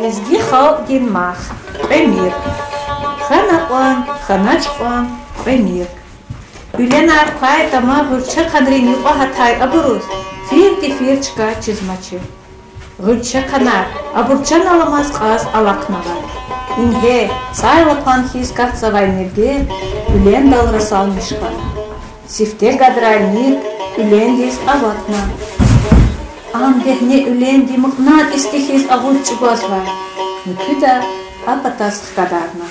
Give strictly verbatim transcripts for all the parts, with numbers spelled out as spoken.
Лезги халкьдин мах. Кьве мир. Хьана кьван, хьанач кьван, кьве мир. Уьленар квай тама гъуьрчехъанрин юкьва гьатай абуруз фирди-фир чка чизмачир. Гъуьрчехъанар абур чан аламаз кьаз алахънавай. Ингье, цӀайлапан хьиз катзавай мирге уьлендал расалмиш хьана. Сифте гадрай мир уьлендиз аватна. Ам дегьне уьленди мукьнад истихьиз агъуз чӀугвазвай. Муькуьда а патаз хкадарна.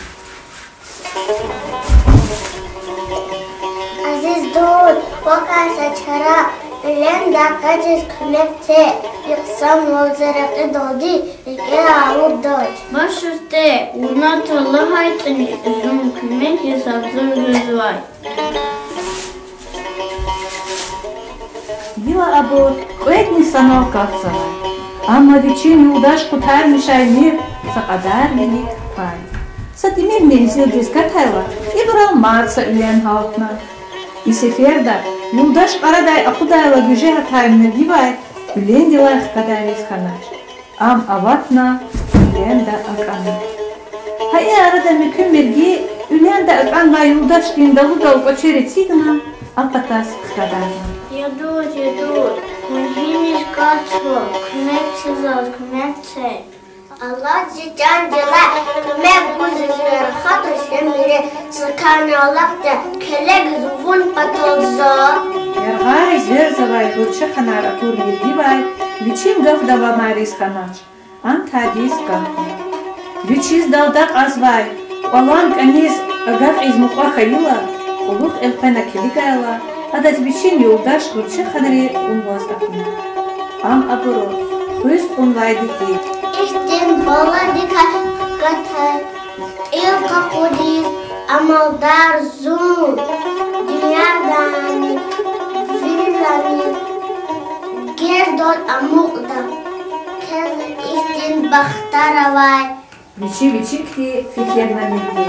Азиз дуст, квакай са чара, уьлендилай къведиз куьмек це, йикъ санал зи рекьидалди рикӀе алуддач. Баширте, вуна талгьайтӀани, зун куьмекдиз гьазур жезвай. Гила абур кьведни санал катзавай. Амма вичин юлдаш къутармишай мир са кьадар вилик квай. Са тӀимил мензилдиз гатайла, ибурал мад са уьлен гьалтна. И сеферда юлдаш арадай акъудайла гуьже гьатай миргивай уьлендилай хкадариз хьанач. Ам аватна, уьленда акӀана. Гьа и арада муькуь мирги уьленда акӀанвай юлдашдин далудал кӀвачер эцигна, а патаз хкадарна. Я дуст, я дуст, вун гьиниз катзава, куьмек це заз, куьмек це. Аллагьди чандилай куьмек гуз, зи яргъа тушир мире, са кӀани алахъди килигзава вун патал за. Яргъай зверзавай гъуьрчехъанар акур миргивай вичин гаф давамариз хьанач. Ам тадиз катна. Вичиз далда кьазвай кьвалан кӀаниз агакьиз мукьва хьайила, кьулухъ элкъвена килигайла, адаз вичин юлдаш гъуьрчехъанри кьунваз акуна. Ам абуру хуьз кьунвайди тир. Ихьтин баладикай гатайла кьил къакъудиз амалдар зун дуьньядани, виридалайни гердал амукьда. Квез ихьтин бахтар авай. Вичи вичикди фикирна мирги.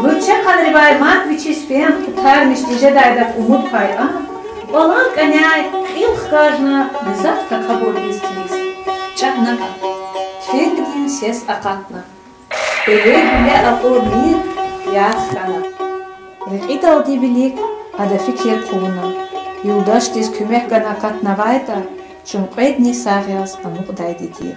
Гъуьрчехъанривай мад вичиз фен къутармиш тежедайдак умуд квай ам кьвалан кӀаняй кьил хкажна, гзаф такабурдиз килигна. ЧӀагъна кьван. Туфенгдин сес акъатна. Эве-гуьле акьур мир ярх хьана. Рекьидалди вилик ада фикир хъувуна. Юлдашдиз куьмек гана акъатнавайтӀа, чун кьведни сагъ яз амукьдайди тир.